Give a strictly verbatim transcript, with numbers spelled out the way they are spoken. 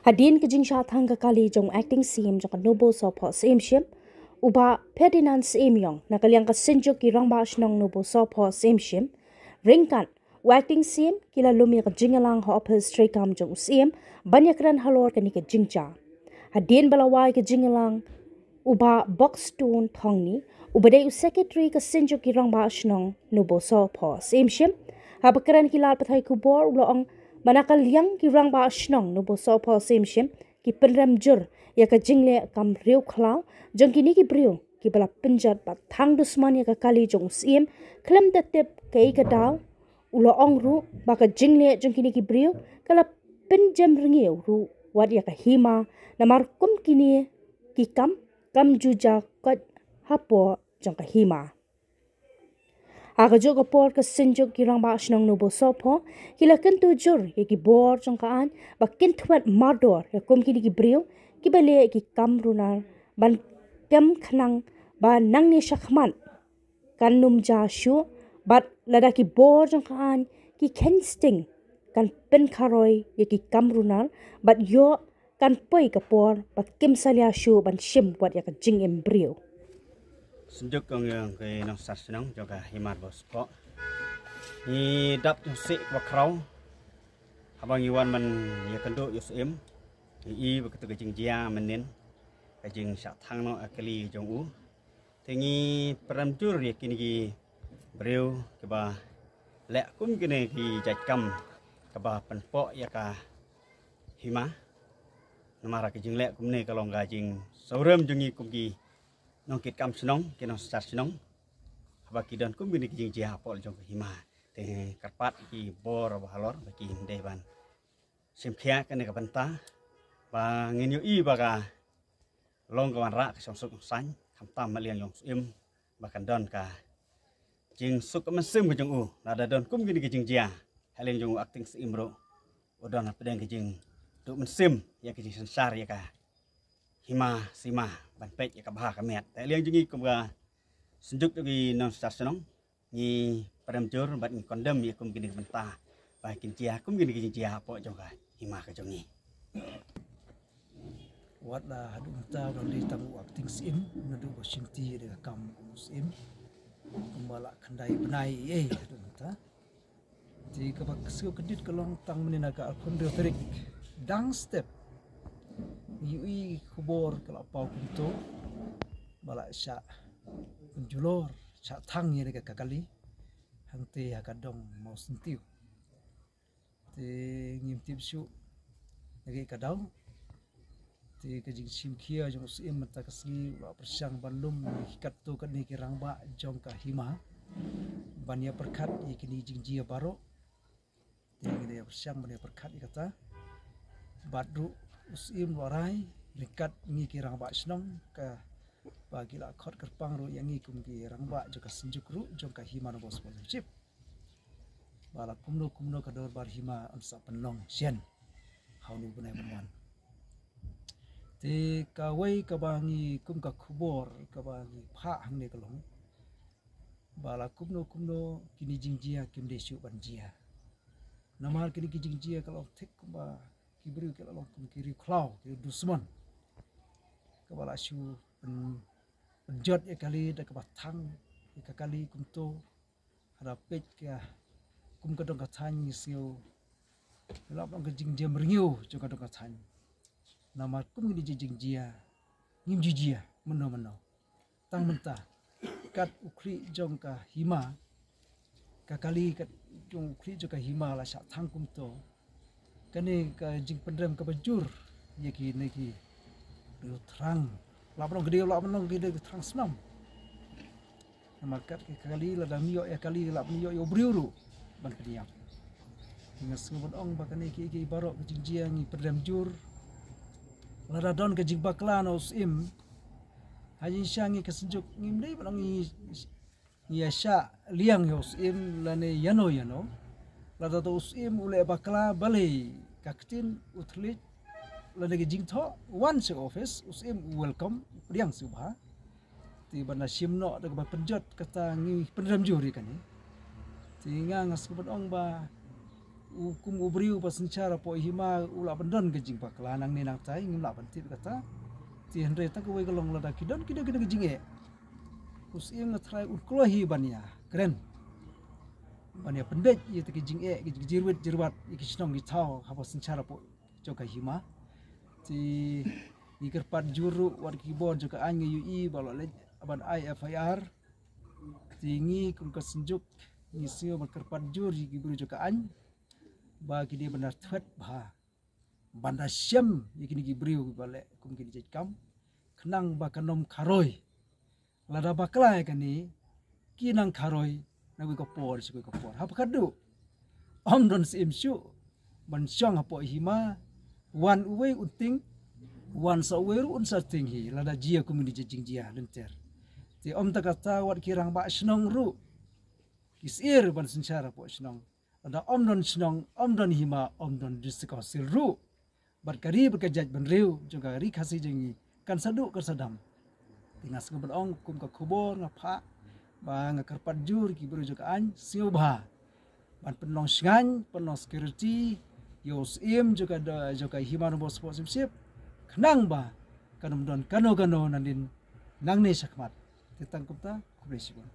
Hadien ka jingshah thang ka kali jong u Acting Syiem jong ka Nobosohphoh Syiemship, u Bah Ferdinand Syiemiong, na ka liang ka Synjuk ki Rangbah Shnong Nobosohphoh Syiemship, ryngkat u Acting Syiem, ki la lum ïa ka jingïalang ha ophis treikam jong u Syiem ban ïakren halor kane ka jingjia. Hadien ba la wai ka jingïalang, u Bah Buxton Thongni, uba dei u Secretary ka Synjuk ki Rangbah Shnong Nobosohphoh Syiemship, haba kren ha ki lad pathai khubor u la ong ba na ka liang ki Rangbah Shnong Nobosohphoh Syiemship ki pynrem jur ïa ka jingleh kam riewkhlaw jong kine ki briew kiba la pynjot bad thang dusmon ïa ka kali jong u Syiem khlem da tip kaei ka daw. U la ong ruh ba ka jingleh jong kine ki briew ka la pynjem rngiew ruh wat ïa ka hima, namar kum kine ki kam kam ju jia koit hapoh jong ka hima. Ha kajuh ka por ka Synjuk ki Rangbah Shnong Nobosohphoh ki la kyntu jur ïa ki bor jong ka aiñ ba kin thwet mardor ïa kum kine ki briew kiba leh ki kam runar ban kem khnang ba nangne shakhmat kan ym jia shuh, bad lada ki bor jong ka aiñ ki kheiñ sting kan pynkharoi ïa ki kam runar bad ïoh kan poi ka por ba kim salia shuh ban shim wat ïa ka jingim briew. Synjuk, ong ïa ki nongshad shnong jong ka Hima Nobosohphoh. Ngi dap jong sih kaba khraw haba ngi wan ban ïakynduh ïa u Syiem. Ngi i ba katu ka jingjia mynnin, ka jingshah thang noh ïa ka kali jong u. Te ngi pynrem jur ïa kine ki briew kiba leh kum kine ki jait kam kaba pynpoh ïa ka hima. Namar ka jingleh kumne ka long ka jingsngewrem jong ngi kum ki nongkitkam shnong, ki nongshad shnong, haba ki don kum kine ki jingjia hapoh jong ka hima. Te kyrpad ki bor ba halor ba kin dei ban shim khia kane ka bynta ba ngin ïohi ba ka long ka wanrah ka shongsuk shongsaiñ, khamtam ha liang jong u Syiem, ba kan don ka jingsuk mynsiem ka jong u lada don kum kine ki jingjia. Ha liang jong u Acting Syiem ruh u don hapdeng ka jingduh mynsiem ïa ka jingsynshar ïa ka hima sima ban peit ïa ka bha ka miat. Te ha liang jong ngi kum ka Synjuk jong ki nongshad shnong, ngi pynrem jur bad ngi condemn ïa kum kine ki bynta ba kin jia kum kine ki jingjia hapoh jong ka hima ka jong ngi. Wat la haduh mynta u dang dei tang u Acting Syiem, naduh ba shimti da ka kam u Syiem. Kumba la khyndai bnai ei ei haduh mynta. Te kaba sngewkyndiat ka long tang mynne na ka arphew hynriew tarik dang step ngi ïohi khubor ka la paw kumto ba la shah pynjulor, shah thang ïa ka kali hangtei ha ka dong Mawsyntiew. Te ngim tip shuh na kaei ka daw. Te ka jingshim khia jong u Syiem mynta ka sngi u la pyrshang ban lum ïa ki katto katne ki rangbah jong ka hima ban ïa pyrkhat ïa kine ki jingjia baroh. Te ngi la ïa pyrshang ban ïa pyrkhat ïa kata. Bad ruh u Syiem u la rai ryngkat ngi ki rangbah shnong kaba ki la khot kyrpang ruh ïa ngi kum ki rangbah jong ka Synjuk ruh jong ka Hima Nobosohphoh Syiemship ba la kumno kumno ka dorbar hima yn sa pynlong shen ha une u bnai ban wan. Te kawei kaba ngi kum ka khubor kaba ngi phah hangne ka long ba la kumno kumno kine jingjia kim dei shuh ban jia. Namar kine ki jingjia ka long thik kumba ki briew ki la long kum ki riewkhlaw, ki dusmon kaba la shu pyn, pynjot ïa ka kali da kaba thang ïa ka kali kumto. Haba peit ka kum ka dong ka thaiñ ngi sngew la long ka jingjem rngiew jong ka dong ka thaiñ. Namar kum kine ki jingjia ngim ju jia mynno mynno. Tang mynta kat u khlieh jong ka hima, ka kali kat jong u khlieh jong ka hima la shah thang kumto. Kane ka jingpynrem kaba jur ïa kine ki briew thrang. Lah ban ong ki dei, lah ban ong ki dei thrang snam. Namar kat ka kali lada ym ïoh ïa ka kali lah ban ïoh ïa u briew ruh ban pynïap. Nga sngew ban ong ba kane kiei kiei baroh ki jingjia ngi pynrem jur. Lada don ka jingbakla na u Syiem, ha jingshisha ngi ka Synjuk ngim dei ban ong ngi ngi ïa shah liang ïa u Syiem lane ïano ïano. Lada u Syiem u leh bakla balei ka ktien, u thylliej lane ka jingthoh, wan sha office, u Syiem u welcome, u pdiang sngewbha. Te ban da shim noh da kaba pynjot kata ngi pynrem jur ïa kane. Te nga nga sngewbha ban ong ba U kum u briew ba synshar hapoh hima u lah ban don ka jingbakla nangne nangtai, ngim lah ban tip kata. Te hynrei ta kawei ka long lada ki don ki don ki don ka jingeh, u Syiem nga tharai un kloi hi ban ïa kren, ban ïa pynbeit ïa ta ki jingeh, ki jirwit jirwat ïa ki shnong ki thaw haba synshar hapoh jong ka hima. Te ngi kyrpad jur ruh wat ki bor jong ka aiñ, ngi ïohi ba la leit ban ai F I R. Te ngi kum ka Synjuk ngi sngew ban kyrpad jur ïa ki briew jong ka aiñ ba ki dei ban da thwet bha, ban da shem ïa kine ki briew ba leh kum kine ki jait kam, khnang ba kan ym kharoi. Lada bakla ïa kane, ki nang kharoi na kawei ka por sha kawei ka por. Haba khadduh ym don Syiem shuh ban shong hapoh hima, wan uwei un tieng, wan sa uwei ruh un sa tieng hi lada jia kum kine ki jingjia lynter. Te ym tang kata, wat ki rangbah shnong ruh ki syier ban synshar hapoh shnong. Lada ym don shnong, ym don hima, ym don District Council ruh. Bad ka ri bad ka jaitbynriew jong ka Ri Khasi jong ngi kan sa duh kan sa dam. Te nga sngew ban ong kum ka khubor nga phah ba nga kyrpad jur ki briew jong ka aiñ sngewbha ban pynlong shngaiñ, pynlong security ïa u Syiem jong ka da-, jong ka Hima Nongbor Sport Championship, khnang ba kan ym don kano kano nadien nangne shakhmat. Te tang kumta, khublei shibun.